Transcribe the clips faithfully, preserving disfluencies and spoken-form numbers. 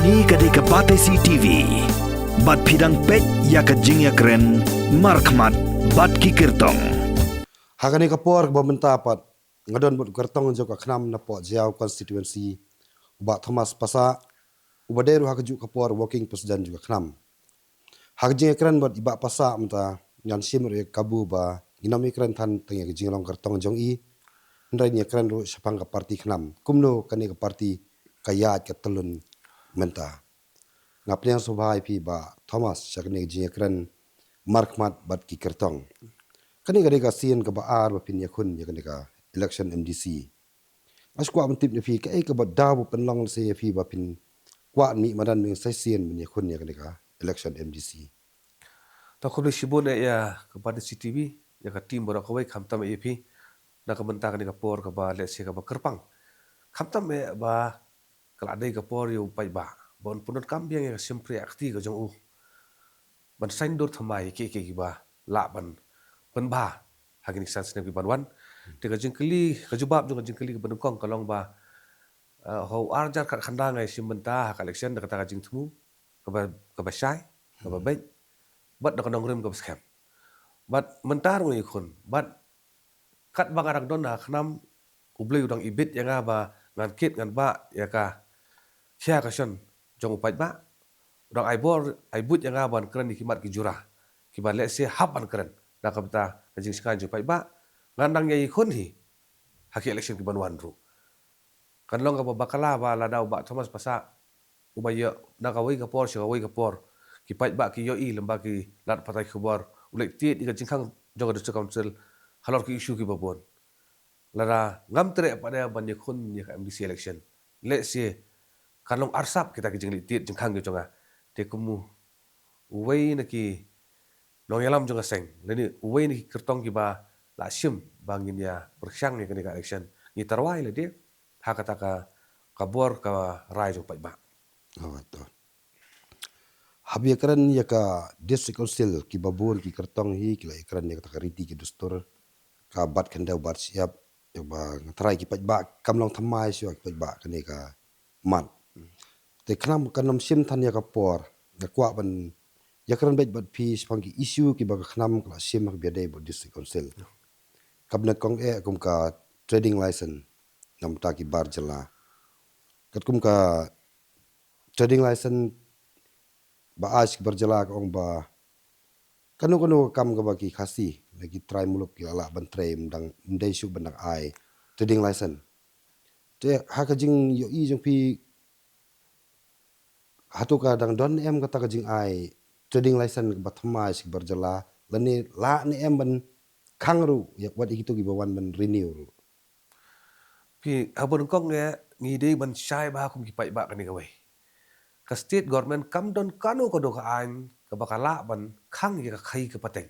Kane ka dei ka Batesi T V. Bad phi dang peit ïa ka jingïakren markhmat bad ki kyrtong. Ha kane ka por kaba mynta pat nga don bad u kyrtong jong ka KHNAM na Pokjaïaw constituency, u Bah Thomas Passah, uba dei ruh ha kajuh ka por working president jong ka KHNAM. Ha ka jingïakren bad i Bah Passah mynta, ngan shim ruh ïa ka kabu ba ngin ym ïakren than tang ïa ka jinglong kyrtong jong i, hynrei ngi ïakren ruh shaphang ka party KHNAM, kumno kane ka party ka ïaid ka tyllun mynta. Nga pdiang sngewbha ïa phi Bah Thomas sha kane ka jingïakren markhmat bad ki kyrtong. Kane ka dei ka sien kaba ar ba phin ïakhun ïa kane ka election M D C. Nga shu kwah ban tip na phi kaei kaba daw ba pynlong lehse ïa phi ba phin kwah mih madan mynshisien ban ïakhun ïa kane ka election M D C. To khublei shibun eh ïa ka Batesi T V, ïa ka team baroh kawei, khamtam eh ïa phi na ka bynta kane ka por kaba lehse kaba kyrpang. Khamtam eh ba ka la dei ka por ïa u paidbah ban pyndonkam biang ïa ka shympriahkti ka jong u ban saiñdur thymmai ïa kiei kiei kiba lah ban pynbha ha kine ki san snem ki ban wan. Te ka jingkylli, ka jubab jong ka jingkylli kaba nyngkong ka long ba, eh, ha u arhajar khatkhyndai nga ïashim bynta ha ka election da kata ka jingthmu kaba, kaba shai, kaba beit, bad da ka nongrim kaba skhem. Bad mynta ruh nga ïakhun, bad katba nga dang don ha KHNAM, U Blei u dang ibit ïa nga ba ngan kit ngan bah ïa ka khia ka shon jong u paidbah. U dang ai bor ai buit ïa nga ban kren ïa ki mat ki jura kiba lehse hap ban kren na ka bynta ka jingshngaiñ jong u paidbah. Ngan dang ïakhun hi ha ki election ki ban wan ruh. Kan long kaba bakla ba lada u Bah Thomas Passah uba ïoh na kawei ka por sha kawei ka por, ki paidbah ki ïohi lyngba ki lad pathai khubor u leit tied ïa ka jingkhang jong ka District Council halor ki issue kiba bun. Lada ngam treh pat de ban ïakhun ïa ka M D C election, lehse kan long arsap kita ki jingleit tied jingkhang ki jong nga. Te kum u, uwei na ki nongïalam jong ka seng lane uwei na ki kyrtong kiba la shim ba ngin ïa pyrshang ïa kane ka election, ngi tyrwa ïa lade ha kata ka, ka bor ka rai jong paidbah. Oh, to. Haba ïakren ïa ka District Council, kiba bun ki kyrtong hi ki la ïakren ïa kata ka riti ki dustur, ka bat khyndew bat shyiap, ïa ba nga tharai ki paidbah kam long thymmai shuh ki paidbah kane ka mat. Te KHNAM kan ym shim than ïa ka por, nga kwah ban ïakren beit bad phi shaphang ki issue kiba ka KHNAM ka la shim ha kaba ïadei bad District Council. Kaba nyngkong eh kum ka trading license namar ki bar jylla. Katkum ka trading license ba ai sha ki bar jylla ka ong ba kano kano ka kam kaba ki Khasi ne ki trai muluk ki la lah ban trei, ym dang, ym dei shuh ban dang ai trading license. Te ha ka jingïohi jong phi, hato ka dang don em kata ka jingai trading license kaba thymmai sha ki bar jylla, lane lah ne em ban khang ruh ïa wat ïa kito kiba wan ban renew ruh? Phi, haba nyngkong eh ngi dei ban shai bha kum ki paidbah kane kawei. Ka state government kam don kano kano ka aiñ kaba ka lah ban khang ïa ka khaii ka pateng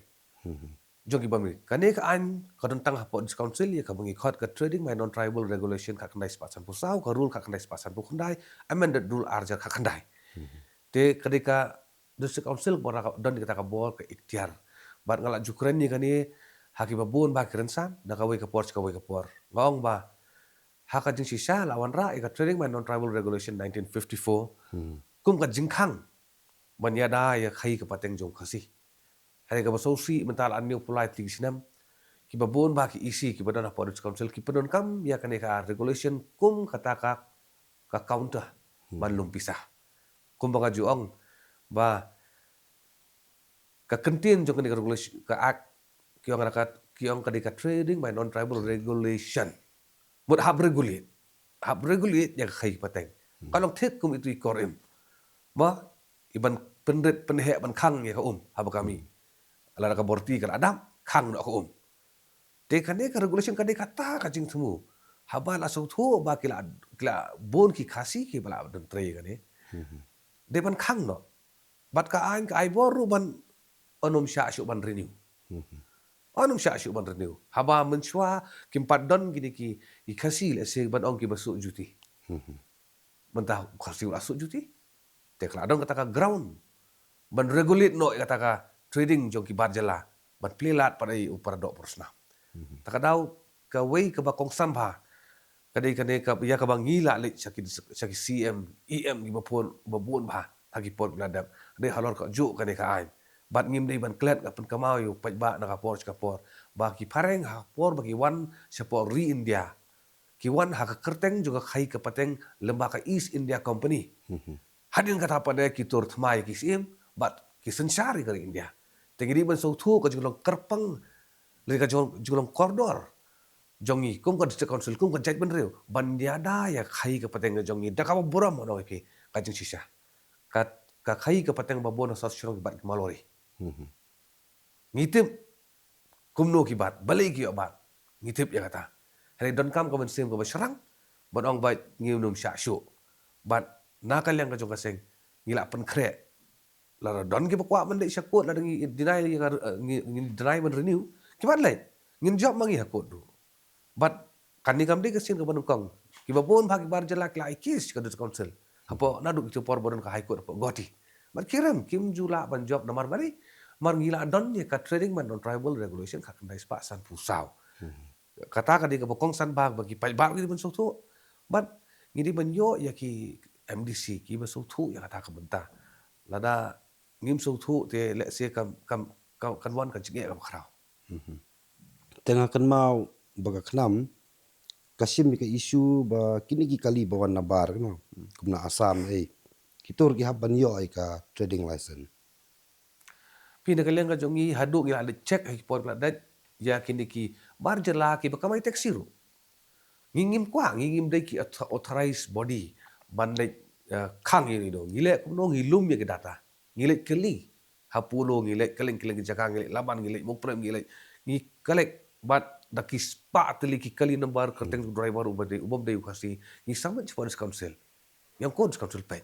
jong ki bym rit. Kane ka aiñ ka don tang hapoh District Council, ïa kaba ngi khot ka Trading by Non-Tribal Regulation khatkhyndai spah sanphew saw, ka Rule khatkhyndai spah sanphew khyndai, Amended Rule arhajar khatkhyndai. Te ka dei ka District Council ba don ïa kata ka bor ka iktiar. Bad nga la ju kren ïa kane ha kiba bun bah ki rynsan na kawei ka por sha kawei ka por. Nga ong ba ha ka jingshisha la wanrah ïa ka Trading by Non-Tribal Regulation nineteen fifty-four kum ka jingkhang ban ïada ïa ka khaii ka pateng jong u Khasi. Hynrei kaba sngewsih mynta la hynñiew phew lai tylli ki snem, kiba bun bah ki E C kiba don hapoh District Council ki pyndonkam ïa kane ka regulation kum kata ka, ka counter ban lum pisa. Kumba nga ju ong ba ka kyntien jong kane ka regulation, ka act, ki ong ka, ki ong ka dei ka Trading by Non-Tribal Regulation. Mut hap regulate, hap regulate ïa ka khaii pateng. Ka long thik kum itu i kor im. Mo, i ban pynrit pynheh ban khang ïa ka um haba ka mih. Lada ka bor ti ka la dap, khang noh ka um. Te kane ka regulation ka dei kata ka jingthmu. Haba la sngewthuh ba ki la, ki la bun ki Khasi kiba la don trei kane, dei ban khang noh. Bad ka aiñ ka ai bor ruh ban, yn ym shah shuh ban renew. Yn ym shah shuh ban renew. Haba mynshuwa kim pat don kine ki, ki Khasi lehse ban ong kiba suk juti. Mynta u Khasi u la suk juti. Te ka la don kata ka ground ban regulate noh ïa kata ka trading jong ki bar jylla ban plie lad pat ïa u para doh para snam. Ta ka daw kawei kaba kongsan bha Ka dei kane ka, ïa kaba ngi la leit sha ki, sha ki C M, E M kiba bun, ba bun bha ha ki por ki la dep. Dei halor ka juh kane ka aiñ. Bad ngim dei ban klet, nga pynkynmaw ïa u paidbah na ka por sha ka por, ba ki phareng ha ka por ba ki wan shapoh ri India, ki wan ha ka kyrteng jong ka khaïi ka pateng lyngba ka East India Company. Hadien kata pat ki tur thma ïa ki syiem bad ki synshar ïa ka ri India. Te ngi dei ban sngewthuh ka jinglong kyrpang lane ka jong, jinglong kordor jong ngi kum ka District Council, kum ka jaitbynriew, ban ïada ïa ka khaïi ka pateng ka jong ngi da kaba burom, ngan ong ïa phi, ka jingshisha. Ka, ka khaïi ka pateng ba bun ha South Shillong ki bat ki malori. Ngi tip kumno ki bat, balei ki ïoh bat. Ngi tip ïa kata. Hynrei donkam ka mynsiem kaba shyrang ban ong ba ngim nym shah shuh. Bad na ka liang ka jong ka seng ngi la pynkhreh. Lada don kiba kwah ban leit sha court, lada ngi deny ïa ka, eh, ngi, ngi deny ban renew, ki ban leit. Ngin jop ma ngi ha court ruh. Bad kane kam dei ka sien kaba nyngkong. Kiba bun bha ki bar jylla ki la ai case sha ka District Council hapoh, naduh kito por ba don ka High Court hapoh Guwahati. Bad ki rem, kim ju lah ban jop namar balei? Namar ngi la don ïa ka Trading Man Non-Tribal Regulation khatkhyndai spah sanphew saw. Kata ka dei kaba kongsan bha ba ki paidbah ki dei ban sngewthuh. Bad ngi dei ban ïoh ïa ki M D C kiba sngewthuh ïa kata ka bynta. Lada ngim sngewthuh te lehse kam, kam, kam, kan wan ka jingeh kaba khraw. Te nga kynmaw ba ka KHNAM ka shim ïa ka issue ba kine ki kali ba wan na bar, kano, kumna Assam, eh, ki tur ki hap ban ïoh ïa ka trading license. Phi, na ka liang ka jong ngi, haduh ngi la leit check ha ki por ba la dep ïa kine ki bar jylla kiba kamai taxi ruh. Ngi ngim kwah, ngi ngim dei ki author-, authorized body ban leit, eh, khang ïa ngi, ngi leh kumno, ngi lum ïa ki data. Ngi leit kylli ha Polo, ngi leit kylleng kylleng ki jaka, ngi leit Laban, ngi leit Mukprem, ngi leit, ngi collect bad da ki spah tylli ki kali number, kyrteng driver uba dei, uba dei u Khasi, ngi submit shapoh District Council. Ïa, ko District Council peit.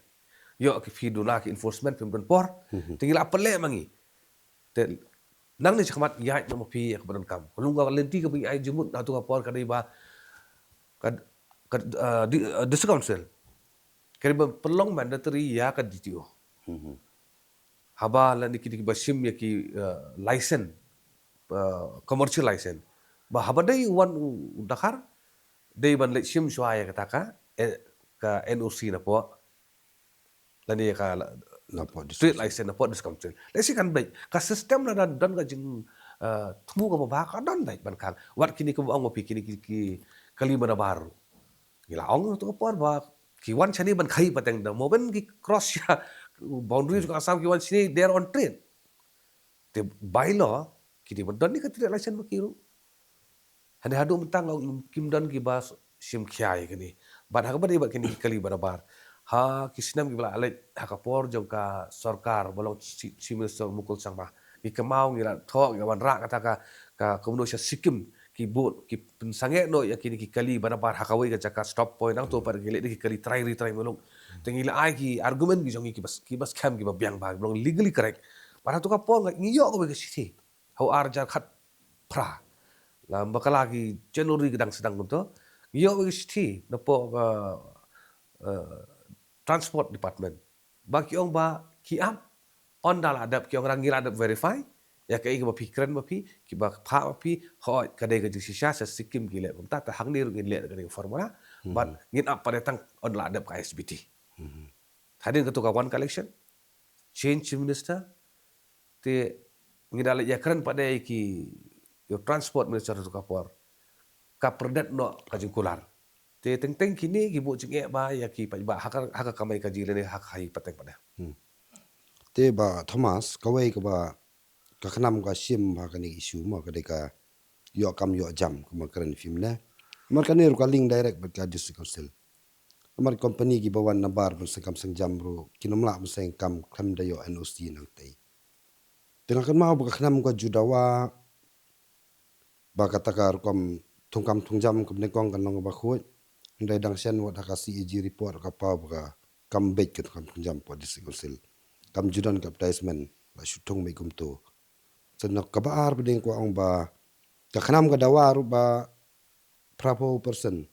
Ïoh ki, phi duna ki enforcement phim don por. Te ngi la pynleh ma ngi. Te nangne shakhmat ïaid noh ma phi ïa kaba donkam. Ka long ka lynti kaba ngi ai jingmut ha tu ka por ka dei ba ka, ka, eh, di-, eh, District Council ka dei ban pynlong mandatory ïa ka D T O. Haba lane kine kiba shim ïa ki, eh, license, eh, commercial license, ba haba dei u wan u, u Dkhar, dei ban leit shim shuwa ïa kata ka, eh, ka N O C napoh, lane ïa ka la-, napoh trade license napoh District Council. Lehse kan beit ka system, lada don ka jing, eh, thmu kaba bha, ka don beit ban khang. Wat kine kiba ong ma phi kine ki, ki kali ba na bar. Ngi la ong tu ka por ba ki wan shane ban khaïi pateng, da mo ban ki cross ïa boundary jong ka Assam, ki wan shane, they're on trade. Te by law ki dei ban don ïa ka trade license ma ki ruh. Hynrei haduh mynta nga ong kim don kiba shim khia ïa kane. Bad ha kaba dei bad kine ki kali ba na bar, ha ki snem kiba la leit, ha ka por jong ka sorkar ba long Chief, Chief Minister Mukul Sangma, ngi kynmaw, ngi la thoh, ngi la wanrah kata ka, ka kumno sha Sikkim ki bud, ki pynsangeh noh ïa kine ki kali ba na bar ha kawei ka jaka stop point, nangta pat ki leh da ki kali trai ri trai muluk. Te ngi la ai ki argument ki jong ngi kiba, kiba skhem, kiba biang bha, kiba long legally correct. Bad ha tu ka por ngi ïoh kawei ka shithi ha u ar hajar khatphra, la bakla ki January, ka dang sdang kumto, ngi ïoh kawei ka shithi napoh ka, eh, Transport Department. Ba ki ong ba ki ap, ynda la dep, ki ong, ngi la dep verify ïa kaei kaba phi kren ma phi, kiba phah ma phi, hooid ka dei ka jingshisha, sha Sikkim ki leh kumta, te hangne ruh ngin leh da kane ka formula. Bad ngin ap pat tang ynda la dep ka I S B T. Hadien katu ka wan ka election, change Chief Minister, te ngi da leit ïakren pat ïa ki, ïa u Transport Minister tu ka por, ka pyrdet noh ka jingkular. Te teng teng kine ki buh jingeh bha ïa ki paidbah ha ka, ha ka kamai kajih lane ha ka khaïi pateng pat. Te Bah Thomas, kawei kaba ka KHNAM ka shim ha kane ka issue mo, ka dei ka ïoh kam ïoh jam, kumba kren phim ne. Namar kane ruh ka link direct bad ka District Council. Namar company kiba wan na bar ban seng kam seng jam ruh kin ym lah ban seng kam khlem da ïoh N O C nangtei. Te nga kynmaw ba ka KHNAM ka ju dawa ba kata ka rukom thungkam thungjam kaba nyngkong kan long kaba khuid. Hynrei dang shen wat ha ka C A G report ka paw ba ka kam beit ka thungkam thungjam hapoh District Council. Kam ju don ka advertisement, la shu thung beit kumto. Sa na kaba ar ba dei kwah ong ba ka KHNAM ka dawa ruh ba phraphew percent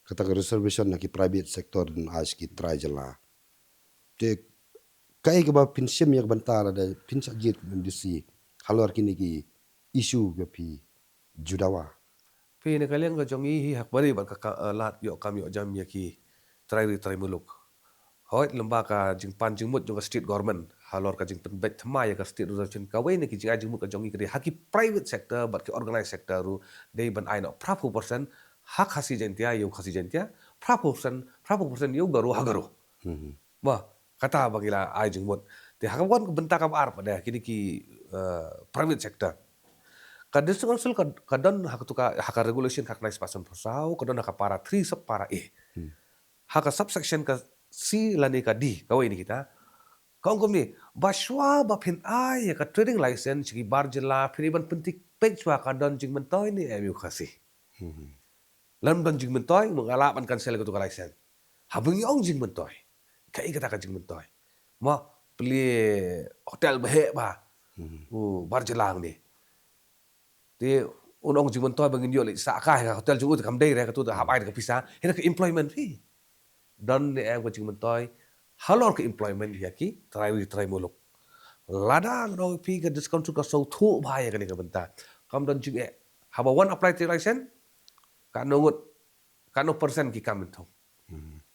kata ka reservation na ki private sector don ai sha ki trai jylla. Te kaei kaba phin shim ïa ka bynta lada phin shah jied kum M D C halor kine ki issue kiba phi ju dawa? Phi, na ka liang ka jong ngi hi ha kaba ri bad ka, ka, eh, lad ïoh kam ïoh jam ïa ki trai ri trai muluk. Hooid, lyngba ka jingpan jingmut jong ka state government halor ka jingpynbeit thymmai ïa ka state reservation, kawei na ki jingai jingmut ka jong ngi ka dei ha ki private sector bad ki organized sector ruh dei ban ai noh phra phew percent ha Khasi Jaintia ïa u Khasi Jaintia, phra phew percent, phra phew percent ïa u Garo ha Garo. Mo, kata ba ngi la ai jingmut. Te ha kaba wan ka bynta kaba ar pat de, kine ki, eh, private sector. Ka District Council ka, ka don ha katu ka, ha ka regulation ka khyndai spah san phew saw, ka don ha ka para three sub para A. Ha ka subsection ka C lane ka D, kawei na kita, ka ong kumne, ba shwa ba phin ai ïa ka trading license sha ki bar jylla, phin dei ban pynthikna shwa ka don jingmyntoi ne em ïa u Khasi. Lada ym don jingmyntoi, mo, nga lah ban cancel katu ka license. Haba ngi ong jingmyntoi, kaei kata ka jingmyntoi? Mo, plie hotel ba heh bha u bar jylla hangne. Te un ong jingmyntoi ba ngin ïoh leit sah kai ha hotel jong u, te kam dei re, katu te hap ai da ka pisa. Hynrei ka employment, phi, don ne em ka jingmyntoi halor ka employment ïa ki trai ri trai muluk? Lada ngi ong, phi, ka District Council ka sngewthuh bha ïa kane ka bynta, kam don jingeh. Haba wan apply trade license, katno ngut, katno percent ki kam mynta?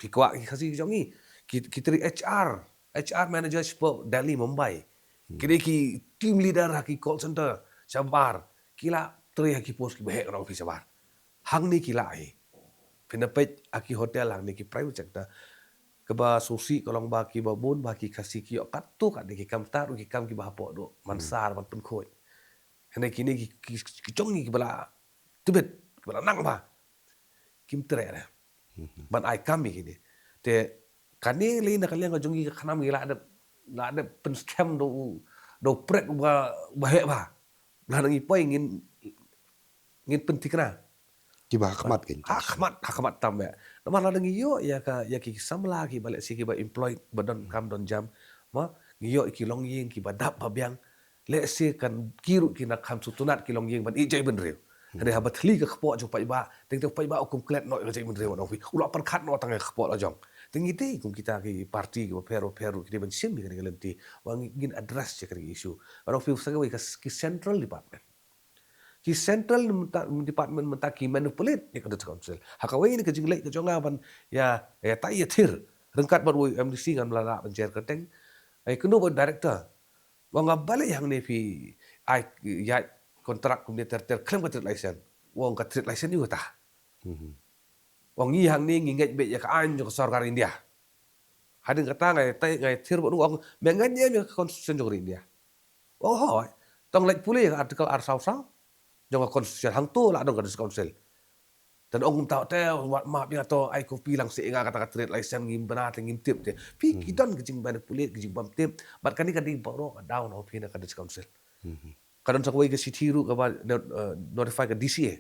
Phi kwah ki Khasi ki jong ngi, ki, ki trei H R, H R manager shapoh Delhi, Mumbai. Ki dei ki team leader ha ki call center shabar. Ki la trei ha ki post kiba heh, ngan ong phi, shabar. Hangne ki la hi. Phin da peit ha ki hotel hangne, ki private sector. Kaba sngewsih ka long ba kiba bun bha ki Khasi ki ïoh katto katne ki kam, tad ruh ki kam kiba hapoh duh mansar ban pynkhuid. Hynrei kine ki, ki, ki jong ngi kiba la tbit, kiba la nang bha, kim treh re ban ai kam ïa kine. Te kane lei na ka liang ka jong ngi ka khnam ngi la dep, la dep pynskhem da u, da u prek ba, ba heh bha. Lada ngi poi ngin, ngin pynthikna. Kiba ha khmat kein. Ha khmat, ha khmat tam, eh. Namar lada ngi ïoh ïa ka, ïa ki samla kiba lehse kiba employed, ba don kam don jam, mo, ngi ïoh ïa ki longïing kiba dap ba biang, lehse kan ki ruh kin ym sngewtynnat ki longïing ban ïeh jaitbynriew. Hynrei haba thli ka kpoh jong u paidbah, teng teng u paidbah u kum klet noh ïa ka jaitbynriew, ngan ong phi, u la pyrkhat noh tang ïa ka kpoh la jong. Te ngi dei kum kita ki party kiba pher ba pher ruh ki dei ban shim ïa kane ka lynti, ba ngin address ïa kane ka issue. Ngan ong phi, sa kawei, ka s-, ki central department. Ki central mynta, department mynta ki manipulate ïa ka District Council. Ha kawei na ka jingleit ka jong nga ban ïa, ïatai ïathir ryngkat bad u M D C, ngam lah ban jer kyrteng, ïakynduh bad u director. Ba nga balei hangne phi ai ïa kontrak kumne ter ter khlem ka trade license. U ong ka trade license ïa u kata. U ong ngi hangne ngi ngeit beit ïa ka aiñ jong ka sorkar India. Hadien kata nga ïatai, nga ïathir bad u, ong me ngeit ne em ïa ka constitution jong ka ri India? U ong hooid. Tang leit pule ïa ka article ar saw saw jong ka constitution, hangto la don ka District Council. Te ong kumta te, wat map ïa to, ai copy lang seh ïa nga kata ka trade license, ngim bna te ngim tip te. Phi, ki don ka jingmanipulate, ka jingbym tip. Bad kane ka dei baroh ka daw, ngan ong phi, na ka District Council. Ka don sa kawei ka shithi ruh kaba, eh, notify ka D C A.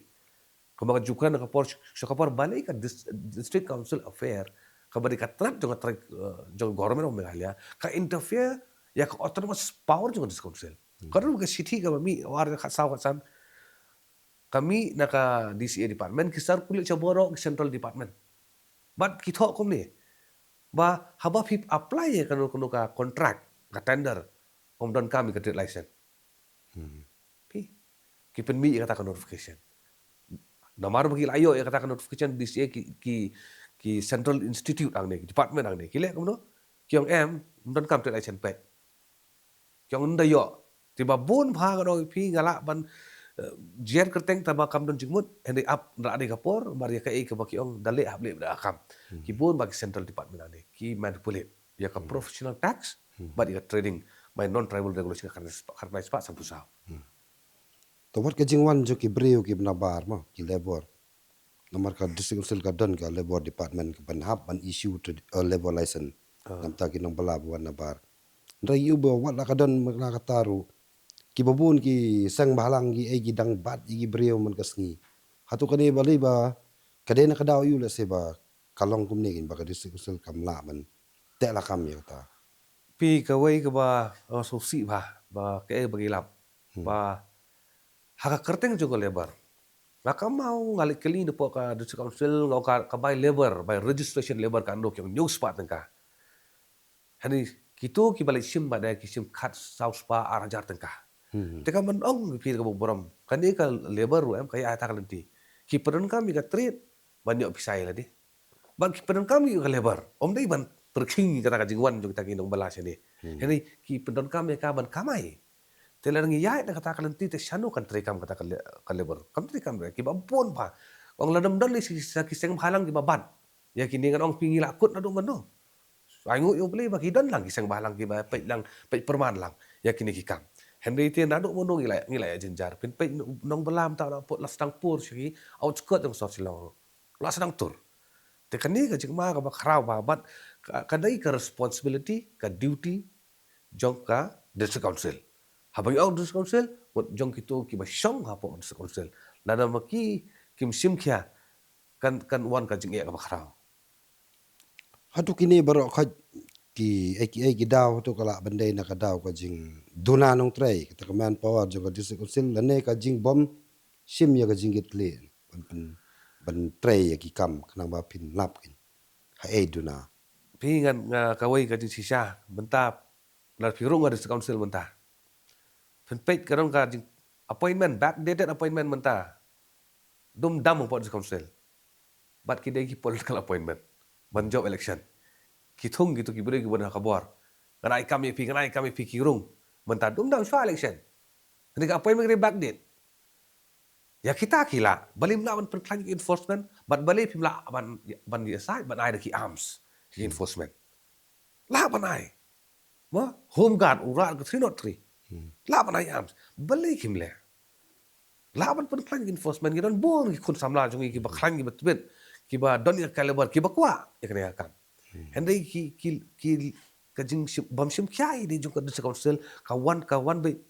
Kumba ka ju kren ka por sha ka por, balei ka dis-, District Council affair, kaba dei ka tnat jong ka trai, eh, jong ka Government of Meghalaya, ka interfere ïa ka autonomous power jong ka District Council. Ka don ka shithi kaba mih, war ka khatsaw khatsan, ka mih na ka D C A department, ki circulate sha baroh ki central department. Bad ki thoh kumne, ba haba phi apply ïa kano kano ka contract, ka tender, ym donkam ïa ka trade license. Phi, ki pynmih ïa kata ka notification. Namar ba ki la ïoh ïa kata ka notification, D C A, ki, ki, ki central institute hangne, ki department hangne, ki leh kumno? Ki ong em, ym donkam trade license peit. Ki ong ynda ïoh. Te ba bun bha, ngan ong ïa phi, nga lah ban, eh, jer kyrteng tangba kam don jingmut, hynrei ap, nda dei ka por, namar ïa kaei kaba ki ong da leh hap leh da ka kam. Ki bun bha ki central department hangne ki manipulate ïa ka professional tax bad ïa ka trading by non-tribal regulation, ka khyndai spah, khyndai spah sanphew saw. To wat ka jingwan jong ki briew kiba nabar, mo, ki labour. Namar ka District Council ka don ka Labour Department kaban hap ban issue to, uh, labour license. Namar ki nongbylla ba wan nabar. Hynrei ïa ba wat la ka don, mynta kata ruh, kiba bun ki seng bhalang kiei ki dang bat ïa ki briew man ka sngi. Hato kane balei ba ka dei na ka daw ïa u, lehse ba ka long kumne kein ba ka District Council kam lah ban teh lakam ïa kata? Phi, kawei kaba, uh, sngewsih bha, ba kaei ba ngi lap, ba ha ka kyrteng jong ka labour, nga kynmaw nga leit kylli napoh ka District Council, nga ong ka, ka bai labour, bai registration labour ka ong ki ong hynñiew spah tyngka. Hynrei kito kiba leit shim bad ki shim khatsaw spah, ar hajar tyngka. Te ka ban ong phi kaba burom, kane ka labour ruh em, ka ïa kata ka lynti. Ki pyndonkam ïa ka trade ban ïoh pisa ïa lade. Bad ki pyndonkam ïa ka labour. Ym dei ban pyrkhing ïa kata ka jingwan jong kita ki nongbylla shane. Hynrei ki pyndonkam ïa ka ban kamai. Te lada ngi ïaid na kata ka lynti te shano kan treikam kata ka le-, ka labour. Kam treikam re, kiba bun bha. Ong lada ym don lei sa ki seng bhalang kiba bat. Ïa kine ngan ong phi ngi la kut naduh mynno. Ai nguh ïa U Blei ba ki don lang ki seng bhalang kiba peit lang, peit pyrman lang ïa kine ki kam. Hynrei te naduh mynno ngi la, ngi la ïa jynjar. Phin peit nongbylla mynta la put la sdang pur sha ki outskirt jong sor Shillong. La sdang tur. Te kane ka jingma kaba khraw bha bad ka, ka dei ka responsibility, ka duty jong ka District Council. Haba ngi ong District Council, mut jong kito kiba shong hapoh District Council. Lada ma ki kim shim khia kan, kan wan ka jingeh kaba khraw. Hato kine baroh khoit ki, ei ki, ei ki daw hato ka lah ban dei na ka daw ka jingduna nongtrei, kata ka manpower jong ka District Council, lane ka jingbym shim ïa ka jingkitkhlieh ban, ban, ban trei ïa ki kam khnang ba phin lap kin. Haei duna. Phi ngan nga kawei ka jingshisha mynta, lada phi rung ha District Council mynta. Phin peit ka dang ka jing appointment, backdated appointment mynta. Dum dam hapoh District Council. Bad ki dei ki political appointment. Ban jop election. Ki thung kito ki briew kiba don ha ka bor. Ngan ai kam ïa phi, ngan ai kam ïa phi ki rung. Mynta dum dam shuwa election. Hynrei ka appointment ka dei backdate. Ïa kita ki lah, balei ym lah ban pynkhlaiñ ki enforcement, bad balei phim lah ban, ban ïa sait, ban ai da ki arms, ki enforcement. Lah ban ai. Ma, Home Guard, u rah ka three nought three. Lah ban ai arms. Balei kim leh. Lah ban pynkhlaiñ ki enforcement, ngi don bun ki khun samla jong ngi kiba khlaiñ kiba tbit, kiba don ïa ka caliber, kiba kwah ïa kane ka kam. Hynrei ki, ki, ki, ka jingshim, bym shim khia ïa dei jong ka District Council, ka wan, ka wan beit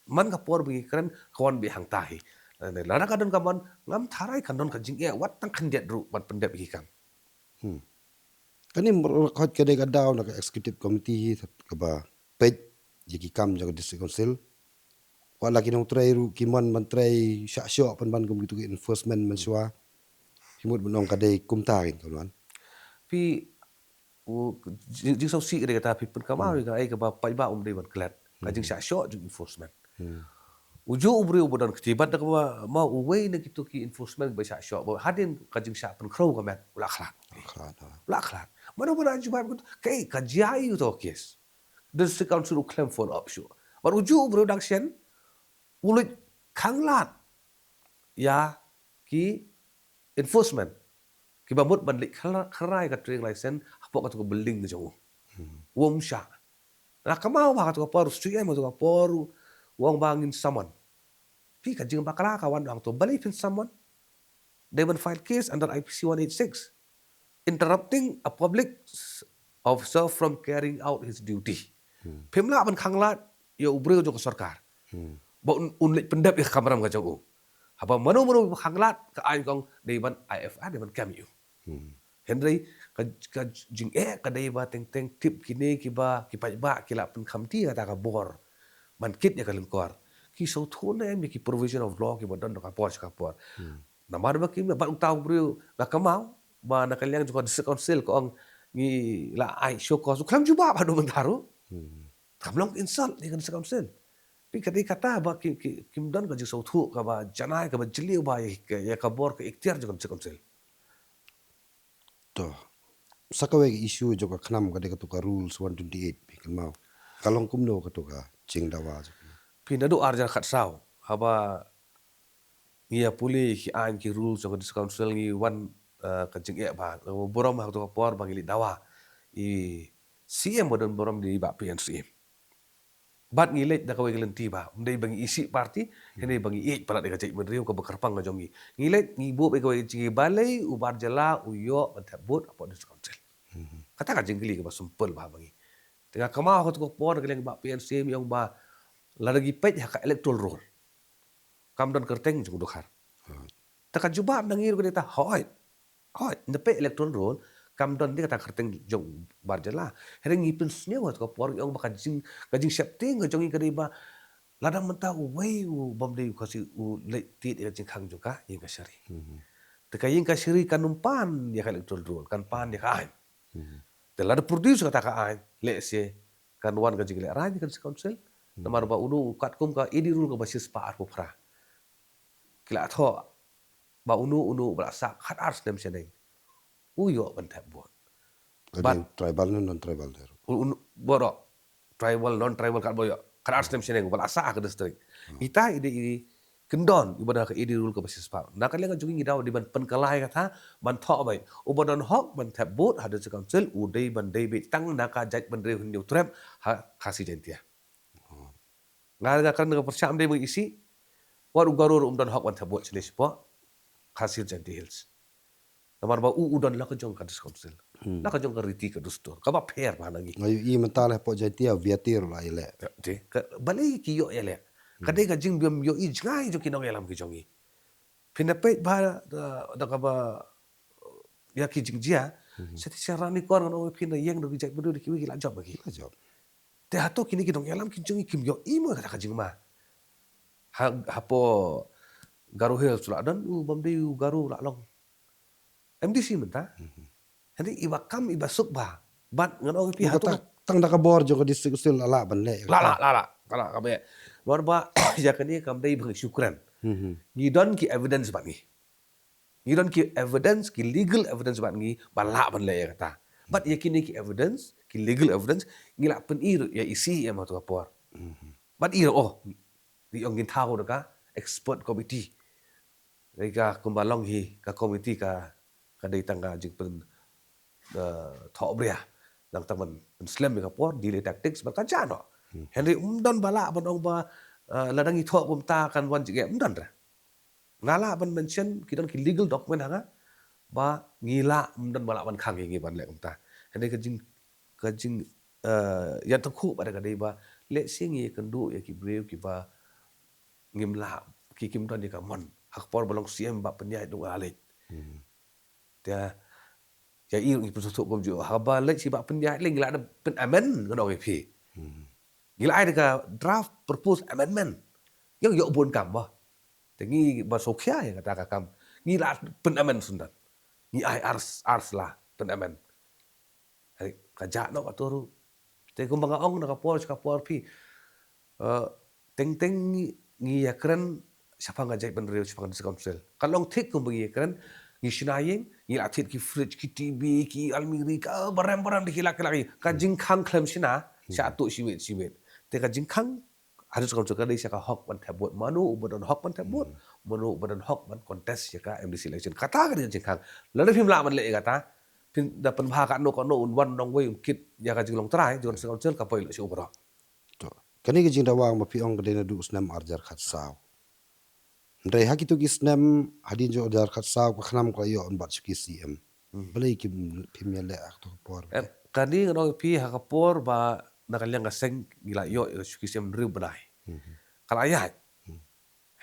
man ka por ba ngi kren, ka wan beit hangta hi. Lada ka don ka mon, ngam tharai kan don ka jingeh wat tang khyndiat ruh ban pyndep ïa ki kam. Hmm. Kane mrkhot ka dei ka daw na ka executive committee hi kaba peit ïa ki kam jong ka District Council. Wat la ki nongtrei ruh ki mon ban trei shah shoh pynban kum kito ki enforcement mynshuwa. Phi mut ban ong ka dei kumta kin ka wan. Phi u jing, jingsngewsih ka dei kata phi pynkynmaw ïa ka, eh, kaba paidbah um dei ban klet. Ka jingshah shoh jong enforcement. U juh u briew ba don kti bad da kaba ma uwei na kito ki enforcement ba shah shoh. Ba hadien ka jingshah pynkhraw ka met u la khlad. Khlad, ha. U la khlad. Mano ba la jubab ka, ka jia ïa uto case. District Council u khlem follow up shuh. Bad u juh u briew dang shen u leit khanglad ïa ki enforcement. Kiba mut ban leit khra-, khrai ka trading license hapoh kato ka building ka jong u. Hmm. Um shah. Na kynmaw ba kato ka por, u C M kato ka por, u ong ba ngin summon. Phi ka jingbakla ka wan hangto, balei phin summon? Dei ban file case under I P C one eight six. Interrupting a public s-, officer from carrying out his duty. Hmm. Phim lah ban khanglad ïa u briew jong ka sorkar. Hmm. Ba un, un leit pyndep ïa ka kamram ka jong u. Haba mano mano ba khanglad ka aiñ ka ong dei ban I F I R, dei ban kem ïa u. Hmm. Hynrei ka, ka jingeh ka dei ba teng teng tip kine kiba, ki paidbah ki la pynkhamti kata ka bor ban kit ïa ka lyngkor. Ki sngewthuh ne em ïa ki provision of law kiba don da ka por sha ka por. Hmm. Namar ba kim, bad uta u briew nga kynmaw ba na ka liang jong ka District Council ka ong ngi la ai show cause, u khlem jubab haduh mynta ruh. Hmm. Kam long insult ïa ka District Council. Phi ka dei kata ba ki, ki, kim don ka jingsngewthuh kaba janai kaba jylliew ba ïa ka, ïa ka bor ka iktiar jong ka District Council. To. Sa kawei ka issue jong ka khnam ka dei kato ka rules one twenty-eight, phi kynmaw. Ka long kumno kato ka jingdawa jong ka? Phi naduh ar hajar khatsaw haba ngi ïa pule ki aiñ ki rules jong ka District Council ngi wan, eh, ka jingeh ba burom ha kato ka por ba ngi leit dawa. I C M ba don burom dei i Bah P N Syiem. Bad ngi leit da kawei ka lynti ba ym dei ba ngi isih party, hynrei ba ngi ïeit palat ïa ka jaitbynriew kaba kyrpang ka jong ngi. Ngi leit ngi buh ïa kawei ka jingïabalei u bar jylla u ïoh ban thep vote hapoh District Council. Hmm. Kata ka jingkylli kaba simple ba ha ba ngi. Te nga kynmaw ha kato ka por ka liang Bah P N Syiem i ong ba lada ngi peit ha ka electoral roll kam don kyrteng jong u Dkhar. Hmm. Te ka jubab na ngi ruh ka dei ta hooid. Hooid, na peit electoral roll kam don de kata kyrteng jong u bar jylla. Hynrei ngi pynsngew ha kato ka por ngi ong ba ka jing, ka jingsheptieng ka jong ngi ka dei ba lada mynta uwei u bym dei u Khasi u leit tied ïa ka jingkhang jong ka ïing kashari. Hmm. Te ka ïing kashari kan ym pan ïa ka electoral roll, kan pan ïa ka aiñ. Hmm. Te lada produce kata ka aiñ, lehse kan wan ka jinglehrain ïa ka District Council. Hmm. Namar ba uno u katkum ka A D rule kaba shispah arphew phra. Ki la thoh ba uno uno ba la sah khatar snem shaneng u ïoh ban thep vote. Ka dei tribal ne non tribal de. Un, un, baroh tribal, non tribal, kat ba ïoh khatar snem shaneng ba la sah ha ka district. Ita i dei i kyndon iba don ha ka A D rule kaba shispah. Na ka liang ka jong ngi ngi daw dei ban pynkylla ïa kata, ban thoh beit. Uba don hok ban thep vote ha district council u dei ban dei beit tang na ka jaitbynriew Hynñiewtrep ha Khasi Jaintia. Nga, nga kren nga pyrshah, ym dei ba ngi isih. Wat u Garo ruh um don hok ban thep vote shane shapoh Khasi Jaintia Hills. Namar ba u, u don la ka jong ka district council, la ka jong ka riti ka dustur kaba pher bha na ngi. Nga ïohi mynta leh hapoh Jaintia, Jaintia ruh la ïaleh. Te ka, balei ki ïoh ïaleh? Ka dei ka jingbym ïohi jngai jong ki nongïalam ki jong ngi. Phin da peit bha da, da kaba ïa ki jingjia. Sa ti sa Ranikor ngan ong phin da ïeng da ki jaitbynriew da kiwei ki la jop ba ki. La jop. Te hato kine ki nongïalam ki jong ngi kim ïohi mo ïa kata ka jingma? Ha, hapoh Garo Hills la don u bym dei u Garo la long M D C mynta. Hynrei iba kam iba suk bha. Bad ngan ong ïa phi hato tang, tang da ka bor jong ka district council la lah ban leh. La lah, la lah, la lah ka beh. Namar ba ïa kane kam dei ba ngi shu kren. Ngi don ki evidence bad ngi. Ngi don ki evidence, ki legal evidence bad ngi ba lah ban leh ïa kata. Bad ïa kine ki evidence, ki legal evidence, ngi la pyni ruh ïa i C E M ha tu ka por. Bad i ruh, oh, ngi ong ngin thaw da ka expert committee. Dei ka kumba long hi ka committee ka, ka dei tang ka jingpyn, eh, thoh bria. Nang tang ban pynslem ïa ka por, delay tactics, bad ka jia noh. Hynrei um don ba lah ban ong ba, eh, lada ngi thoh kumta kan wan jingeh, um don re. Nga lah ban mention ki don ki legal document ha nga ba ngi lah, um don ba lah ban khang ïa ngi ban leh kumta. Hynrei ka jing, ka jing, eh, ïa tang khu ba da ka dei ba leh shisha ngi kynduh ïa ki briew kiba ngim lah, ki kim don ïa ka mon. Ha ka por ba long C M ba pynïaid duk alej. Te ïa i ruh ngi pynsuk kumjuh, haba leit shi ba pynïaid lei ngi la da pyn-amend, ngan ong ïa phi. Ngi la ai da ka draft proposed amendment. Ïa, ïa bun kam ba. Te ngi ba sokha ïa kata ka kam. Ngi la pyn-amend sundan. Ngi ai ar, ar sla pyn-amend. Hai, ka jah noh kato ruh. Te kumba nga ong na ka por sha ka por phi. Eh, teng teng ngi, ngi ïa kren shaphang ka jaitbynriew, shaphang district council. Ka long thik kumba ngi ïa kren, ngi shna ïing, ngi la thied ki fridge, ki T V, ki almiri, ka barem barem da ki lak ki lak. Ka jingkhang khlem shna, shah tuh shimet shimet. Te ka jingkhang ha district council ka dei sha ka hok ban thep vote. Mano uba don hok ban thep vote, mano uba don hok ban contest sha ka M D C election. Kata ka dei ka jingkhang. Lada phim lah ban leh ïa kata, phin da pynbha katno katno, un wan nongwei un kit ïa ka jinglong trai jong ka district council, ka poi la sha u baroh. To, kane ka jingdawa ba phi ong ka dei naduh u snem arhajar khatsaw. Hynrei ha kito ki snem hadien jong arhajar khatsaw ka KHNAM ka la ïoh yn bat shuki C M. Balei kim, phim ïaleh ha kato ka por? Em, kane ngan ong ïa phi, ha ka por ba na ka liang ka seng ngi la ïoh ïa ka shuki C M hynriew bnai. Ka la ïaid.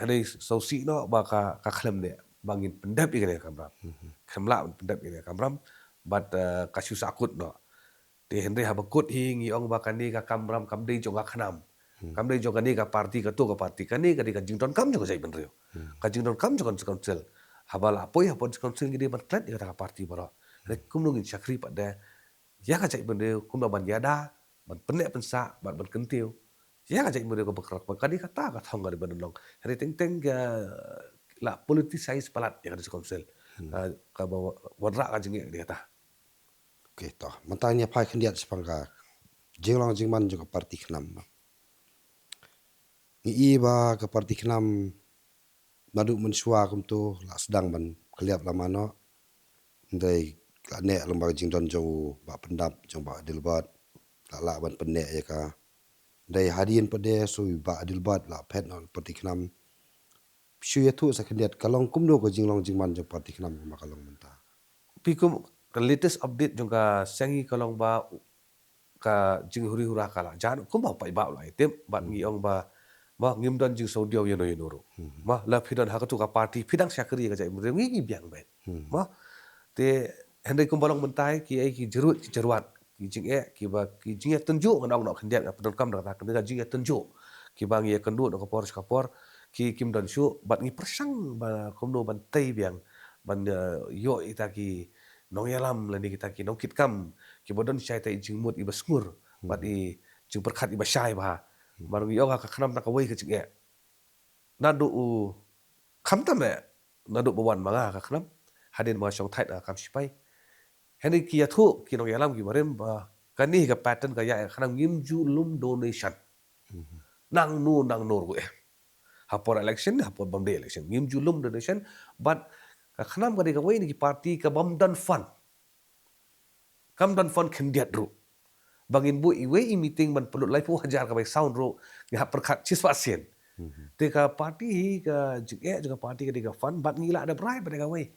Hynrei sngewsih noh ba ka, ka khlem leh ba ngin pyndep ïa kane ka kamram. Khlem lah ban pyndep ïa kane ka kamram. Bad, eh, ka shu sahkut noh. Te hynrei haba kut hi ngi ong ba kane ka kamram kam dei jong ka KHNAM. Kam dei jong kane ka party, kato ka party. Kane ka dei ka jingdonkam jong ka jaitbynriew. Ka jingdonkam jong ka council. Haba la poi hapoh council ngi dei ban klet ïa kata ka party baroh. Hynrei kumno ngin shakri pat de ïa ka jaitbynriew, kumno ban ïada, ban pynneh pynsah, ban, ban kyntiew ïa ka jaitbynriew kaba khraw, kaba ka dei kata ka thong ka dei ban long. Hynrei teng teng ka la politicize palat ïa ka district council. Ka, kaba wanrah ka jingeh ka dei kata. Okay, to. Mynta ngin ïa phai khyndiat shaphang ka jinglong jingman jong ka party KHNAM. Ngi i ba ka party KHNAM naduh mynshuwa kumto la sdang ban kylliap lama noh. Hynrei la neh lyngba ka jingdon jong u Bah Pyndap, jong Bah Adelbert, la lah ban pynneh ïa ka. Hynrei hadien pat de shu Bah Adelbert la phet noh party KHNAM. Shu ïathuh sa khyndiat, ka long kumno ka jinglong jingman jong party KHNAM kumba ka long mynta? Phi kum, ka latest update jong ka seng ngi ka long ba ka jinghuri hura ka la jan kumba paidbah u la ïatip, bad ngi ong ba, ba ngim don jingsngewdiaw ïano ïano ruh. Ba la phi don ha kato ka party phi dang shakri ïa ka jaitbynriew, ngi, ngi biang beit. Ba te hynrei kumba long mynta ki, eh, ki jyrwat, ki jyrwat, ki jingeh, kiba, ki jingïatynjuh, ngan ong noh khyndiat, nga pyndonkam da kata, ka jingïatynjuh kiba ngi ïakynduh na ka por sha ka por, ki, kim don shuh, bad ngi pyrshang ba kumno ban tei biang ban, eh, ïoh ïa kita ki nongïalam lane kita ki nongkitkam kiba don shai, ta i jingmut iba sngur bad i jingpyrkhat iba shai bha. Namar ngi ong ha ka KHNAM tang kawei ka jingeh. Naduh u, khamtam eh, naduh ba wan ma nga ka khnam, hadien ba nga shong thait na ka kam shipai. Hynrei ki ïathuh ki nongïalam ki barim ba kane ka pattern ka ïaid ka khnam, ngim ju lum donation. Nangno nangno ruh eh. Ha por election, ha por bym dei election, ngim ju lum donation. Bad ka khnam ka dei kawei na ki party ka bym don fund. Kam don fund khyndiat ruh. Ba ngin buh iwei i meeting ban pynlut laiphew hajar ka bai sound ruh, ngi hap pyrkhat shispah sien. Te ka party hi, ka jingeh jong ka party ka dei ka fund, bad ngi lah da brai bad da kawei.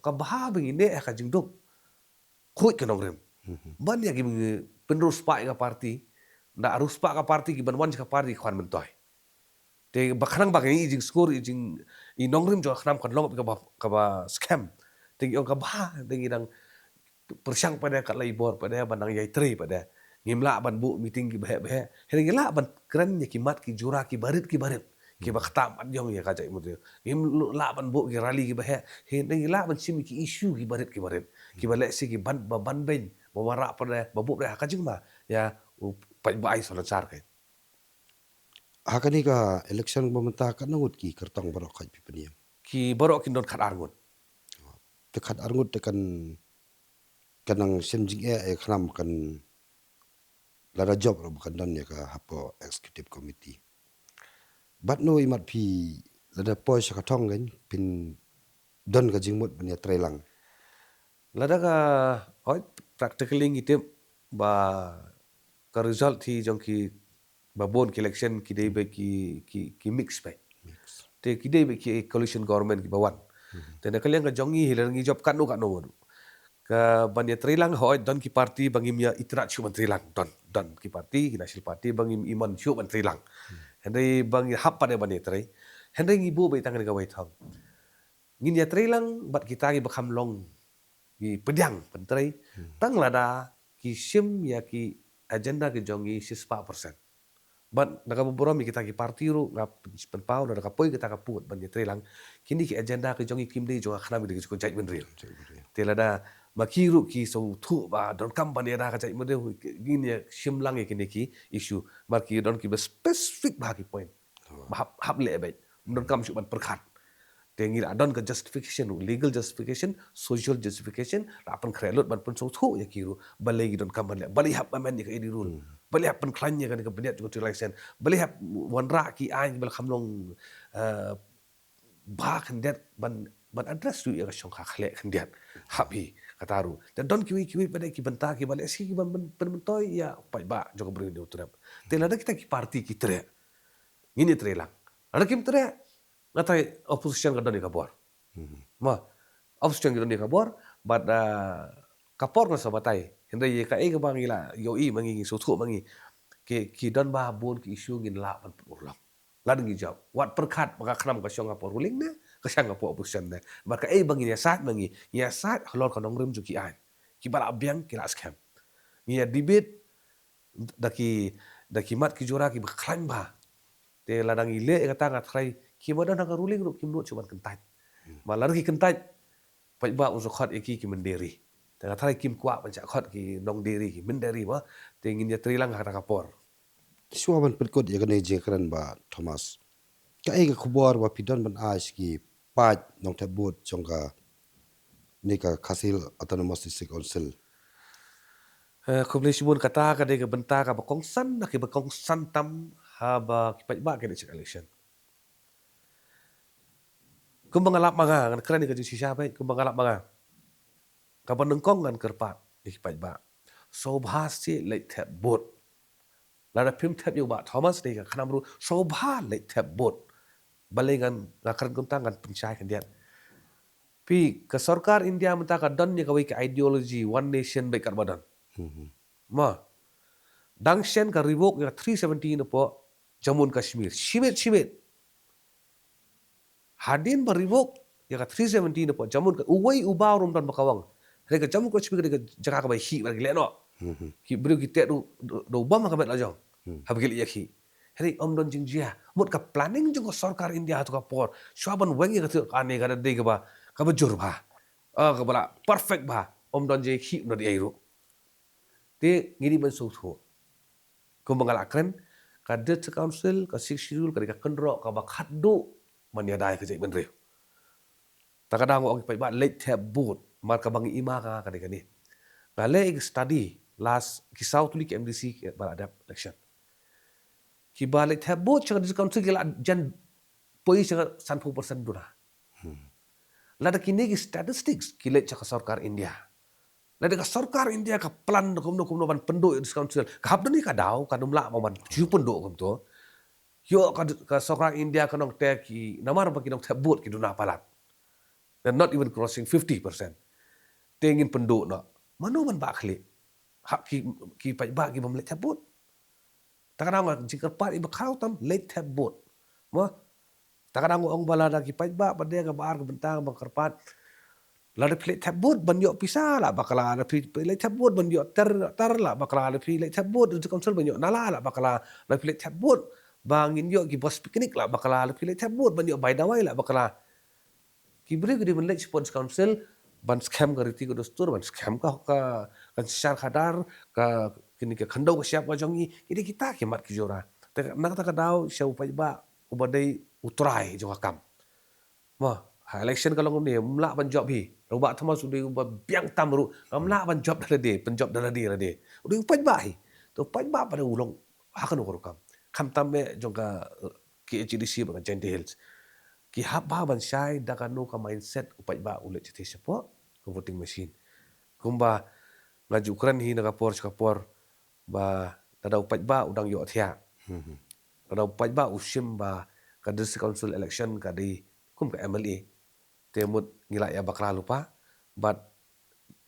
Ka bha ba ngi neh ha ka jingduk khuid ka nongrim. Ban ïa ki pynriewspah ïa ka party, da riewspah ka party, ki ban wan sha ka party ki khwan myntoi. Te ba khnang ba ka i jingsngur, i jing, i nongrim jong ka khnam kan long kaba, kaba skhem. Te ngi ong ka bha, te ngi dang pyrshang pat de, kat la i bor pat de, ban dang ïai trei pat de. Ngim lah ban buh meeting kiba heh ba heh. Hynrei ngi lah ban kren ïa ki mat ki jura kiba rit kiba rit, kiba ktah mat jong ïa ka jaitbynriew. Ngim lah ban buh ki rally kiba heh. Hynrei ngi lah ban shim ïa ki issue kiba rit kiba rit, kiba lehse ki ban, ba ban beiñ, ba wanrah pat de, ba buh pat de ha ka jingma ïa u paidbah, ai, sohnatyar kein. Ha kane ka election ba mynta, katno ngut ki kyrtong baroh khoit phi pynïeng? Ki baroh kin don khatar ngut. Te khatar ngut te kan, kan nang shem jingeh ïa ka khnam, kan, lada jop ruh ba kan don ïa ka hapoh executive committee. Bad no i mat phi, lada poi sha ka thong kan, phin don ka jingmut ban ïatreilang? Lada ka, hooid, practically ngi tip ba ka result hi jong ki, ba bun ki election ki dei beit ki, ki, ki mix beit. Mix. Te ki dei beit ki coalition government kiba wan. Te na ka liang ka jong ngi hi, lada ngi jop katno katno ruh, ka ban ïatreilang, hooid, don ki party ba ngim ïa itynnad shuh ban treilang, don, don ki party, ki national party ba ngim ïa mon shuh ban treilang. Hynrei ba ngi hap pat de ban ïatrei. Hynrei ngi buh beit tang kane kawei thong. Ngin ïatreilang bad kita kiba kham long ki pdiang ban trei, tang lada ki shim ïa ki agenda ki jong ngi shispah percent. Bad na kaba burom ïa kita ki party ruh, nga pyn-, pynpaw lada ka poi kata ka pud ban ïatreilang, kine ki agenda ki jong ngi kim dei jong ka khnam, ki dei jong ka jaitbynriew. Jaitbynriew. Te lada ma ki ruh ki sngewthuh ba donkam ban ïada ka jaitbynriew, ngin ïa shim lang ïa kine ki issue. Namar ki don kiba specific bha ki point. Ba hap, hap leh beit. Ym donkam shuh ban pyrkhat. Te ngi la don ka justification ruh, legal justification, social justification, la pynkhreh lut ban pynsngewthuh ïa ki ruh. Balei ngi donkam ban leh, balei hap amend ïa ka A D rule. Balei hap pynkhlaiñ ïa kane ka bniat jong ka trade license. Balei hap wanrah ki aiñ kiba la kham long, eh, bha khyndiat ban, ban address ruh ïa ka shongkha khleh khyndiat. Hap hi kata ruh. Te don kiwei kiwei pat de ki bynta kiba lehse ki ban pyn-, pynmyntoi ïa u paidbah jong ka Ri Hynñiewtrep. Te lada kita ki party ki treh, ngin ïatreilang. Lada kim treh, nga tharai opposition ka don ïa ka bor. Mo, opposition ka don ïa ka bor, bad, ah, ka por kan sa batai. Hynrei ïa kaei kaba ngi la ïohi ma ngi, ngi sngewthuh ma ngi, ki, ki don bha bun ki issue ngin lah ban pynurlong. Lada ngi jop, wat pyrkhat ba ka khnam ka shong hapoh ruling ne ka shong hapoh opposition ne. Bad kaei ba ngin ïasaid ma ngi, ngi ïasaid halor ka nongrim jong ki aiñ. Kiba la biang ki la skhem. Ngi ïa debate da ki, da ki mat ki jura kiba khlaiñ bha. Te lada ngi leh ïa kata, nga tharai kiba don ha ka ruling ruh kim nud shuh ban kyntait. Ba lada ki kyntait, paidbah un sa khot ïa ki ki mynder ri. Te nga tharai kim kwah ban sa khot ki nongder ri, ki mynder ri, ba te ngin ïatreilang ha kata ka por. Shuwa ban pynkut ïa kane ka jingkren, Bah Thomas, kaei ka khubor ba phi don ban ai sha ki paid nongthep vote jong kane ka Khasi Hills Autonomous District Council? Eh, khublei shibun. Kata ka dei ka bynta kaba kongsan na kiba kongsan tam haba ki paidbah ki dei check election. Kumba nga lap ma nga, ngan kren ïa ka jingshisha beit, kumba nga lap ma nga, kaba nyngkong ngan kyrpad ïa ki paidbah, sngewbha seh leit thep vote. Lada phim thep ïa u Bah Thomas, dei ka khnam ruh, sngewbha leit thep vote. Balei ngan, nga kren kumta, ngan pynshai khyndiat. Phi, ka sorkar India mynta ka don ïa kawei ka ideology one nation beit katba don. Mo, dang shen ka revoke ïa ka three seventy napoh Jammu and Kashmir. Shimet, shimet. Hadien ba revoke ïa ka three seventy napoh Jammu and Ka-, uwei uba ruh ym don ba ka wan. Hynrei ka Jammu Kashmir ka dei ka jaka kaba ïakhih bad ki leh noh. Ki briew ki teh da u, da u bom ha ka met la jong. Haba ki leit ïakhih. Hynrei ym don jingjia. Mut ka planning jong ka sorkar India ha kato ka por, shuwa ban weng ïa ka tyrkhong kane, ka dei kaba, kaba jur bha. Ah, kaba la perfect bha. Ym don jingïakhih, ym don ei ruh. Te ngi dei ban sngewthuh. Kumba nga la kren, ka District Council, ka Sixth Schedule, ka dei ka kynroh kaba khatduh ban ïada ïa ka jaitbynriew. Ta ka daw nga ong ki paidbah leit thep vote, mar kaba nga i ma ka nga kane kane. Nga leh ïa ki study last ki saw tylli ki M D C kiba la dep election. Kiba leit thep vote sha ka District Council ki la jan poi sha ka sanphew percent duna. Lada kine ki statistics ki leit sha ka sorkar India, lada ka sorkar India ka plan kumno kumno ban pynduh ïa District Council, ka hap don hi ka daw, kan ym lah ba man shu pynduh kumto. Ïoh ka, ka sorkar India kan ong te ki, namar ba ki nongthep vote ki duna palat, they're not even crossing fifty percent. Te ngin pynduh noh. Mano ban bah khlieh? Ha ki, ki paidbah ki bym leit thep vote. Ta ka daw nga jingkyrpad iba khraw tam, leit thep vote. Mo? Ta ka daw nga ong ba lada ki paidbah pat de, kaba ar ka bynta ba kyrpad, lada phi leit thep vote ban ïoh pisa lah bakla, lada phi, phi leit thep vote ban ïoh ter, ter lah bakla, lada phi leit thep vote District Council ban ïoh nala lah bakla, lada phi leit thep vote ba ngin ïoh ki bus picnic lah bakla, lada phi leit thep vote ban ïoh bai dawai lah bakla. Ki briew ki dei ban leit shapoh District Council ban skhem ka riti ka dustur, ban skhem ka, ka, ka synshar khadar, ka, kine ka khyndew ka shyiap ka jong ngi, ki dei kita ki mat ki jora. Te na kata ka daw sha u paidbah uba dei u trai jong ka kam. Mo, ha election ka long kumne, ym lah ban jop hi. Ruh Bah Thomas u dei uba biang tam ruh, ngam lah ban jop da lade, pynjop da lade lade. U dei u paidbah hi. Te u paidbah pat u long ha kano ka rukom. Khamtam eh jong ka, eh, K H A D C bad ka Jaintia Hills, ki hap bha ban shai da kano ka mindset u paidbah u leit shathie shapoh ka voting machine. Kumba nga ju kren hi na ka por sha ka por, ba lada u paidbah u dang ïohthiah, lada u paidbah u shim ba ka District Council election ka dei kum ka M L A, te mut ngi lah ïa bakla lypa. Bad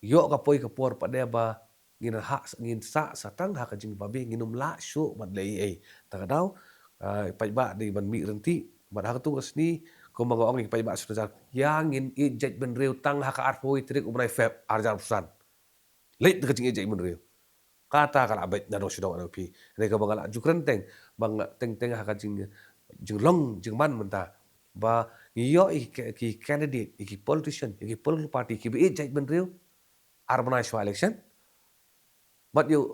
ïoh ka poi ka por pat de ba ngin ha, ngin sah sa tang ha ka jingbabe, ngin ym lah shuh ban leh ei ei. Ta ka daw, ah, paidbah dei ban mih ryntih. Bad ha katu ka sngi, kumba nga ong ïa paidbah sha Nongjain, ïa ngin ïeit jaitbynriew tang ha ka arphew tarik u bnai Feb ar hajar arphew san. Leit da ka jingïeit jaitbynriew. Kata ka la beit na dong sha dong na phi. Hynrei kaba nga la ju kren teng, ba nga teng teng ha ka jing, jinglong jingman mynta, ba ngi ïoh ïa ki, ki candidate, ïa ki politician, ïa ki political party kiba ïeit jaitbynriew ar bnai shuwa election. Bad ïa u,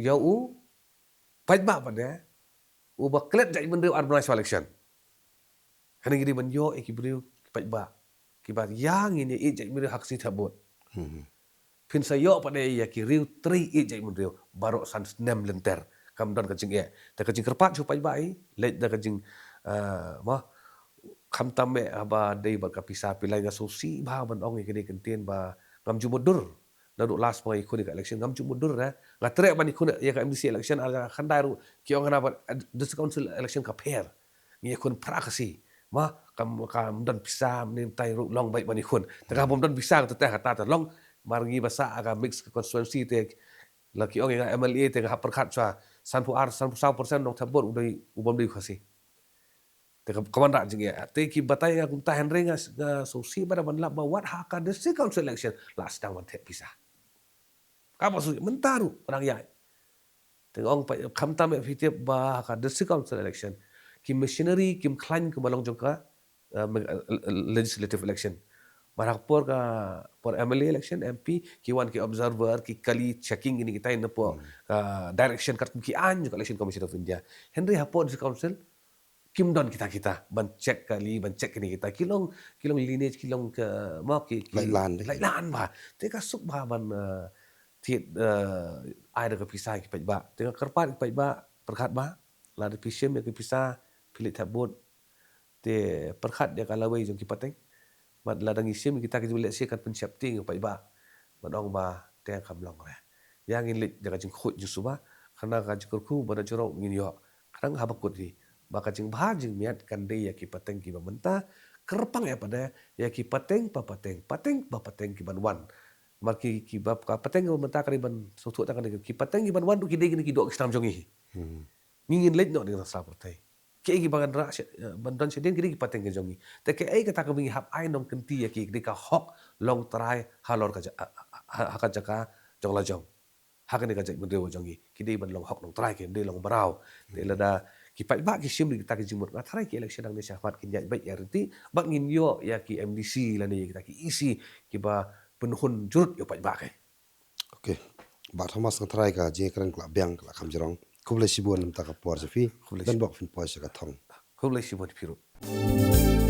ïa u paidbah pat de uba klet jaitbynriew ar bnai shuwa election. Hangne ngi dei ban ïoh ïa ki briew ki paidbah kiba ïa ngin ïa ïeit jaitbynriew ha ka sngi thep vote. Phin sa ïoh pat de ïa ki riew trei ïeit jaitbynriew baroh san snem lynter. Kam don ka jingeh. Te ka jingkyrpad sha u paidbah hi, leit da ka jing, eh, mo, khamtam eh haba dei bad ka pisa phi lai, nga sngewsih bha ban ong ïa kane ka ktien ba ngam ju mutdur. Naduh last ba nga ïakhun ïa ka election ngam ju mutdur, eh. Nga treh ban ïakhun ïa ka M D C election ar hajar khyndai ruh ki ong hana ba, eh, District Council election ka pher. Ngi ïakhun phra ka sngi. Mo, kam, kam don pisa, mynta ruh long beit ban ïakhun. Te nga bym don pisa, kata te, kata te long, mar ngi ba sah ha ka mixed constituency te, la ki ong ïa nga M L A te nga hap pyrkhat shuwa, sanphew ar, sanphew saw percent nongthep vote u dei, u bym dei u Khasi. Te ka, ka wanrah jingeh. Te ki batai ïa nga kumta, hynrei nga, nga sngewsih bha ban lap ba wat ha ka District Council election la sdang ban thep pisa. Kaba sngewsih mynta ruh ka dang ïaid. Te nga ong pat, khamtam eh phi tip ba ha ka District Council election ki machinery kim khlaiñ kumba long jong ka, eh, me-, eh, legislative election. Mar ha ka por ka, por M L A election, M P, ki wan ki observer, ki kali, checking kine kitai napoh ka direction katkum ki aiñ jong ka Election Commission of India. Hynrei hapoh District Council kim don kita kita ban check kali, ban check kine kita. Ki long, ki long lineage, ki long ka, mo, ki, ki lait lan de, lait lan bha. Te ka suk bha ban, eh, thied, eh, ai da ka pisa ki paidbah. Te nga kyrpad ki paidbah, pyrkhat bha, lada phi shim ïa ki pisa, phi leit thep vote, te pyrkhat ïa ka lawei jong ki pateng. Bad lada ngi shim kita ki jingpynlehse kan pynsheptieng ïa u paidbah. Ban ong ba te kam long re. Ïa ngin leit da ka jingkhuid jingsuba, khnang ka jingkyrkhu ba na jrong ngin ïoh. Khnang haba kut hi ba ka jingbha jingmiat kan dei ïa ki pateng kiba mynta, kyrpang ïa pat de ïa ki pateng pa pateng, pateng pa pateng ki ban wan. Mar ki, kiba, ka pateng ba mynta ka dei ban sngewthuh tang ka dei ki pateng ki ban wan ruh ki dei kine ki doh ki snam jong ngi. Ngi ngin leit noh da ka sla pyrthei. Kiei kiba kan rah sha, eh, ban don shadien ki dei ki pateng ki jong ngi. Te kaei kata kaba ngi hap ai nongkynti ïa ki, ki dei ka hok long trai halor ka ja-, ha, ha, ha ka jaka jong la jong. Ha kane ka jaitbynriew jong ngi, ki dei ban long hok long trai, kim dei long mraw. Te lada ki paidbah ki shim ïa kita ki jingmut, nga tharai ki election hangne shakhmat kin ïaid beit ïaid ryntih, bad ngin ïoh ïa ki M D C lane ïa kita ki E C kiba pynhun jurut ïa u paidbah. Ke. Okay. Bah Thomas, nga tharai ka jingkren ka la biang, ka la kham jrong. Khublei shibun namar ka por jong phi. Khublei shibun. Don bok phin poi sha ka thong. Khublei shibun phi ruh.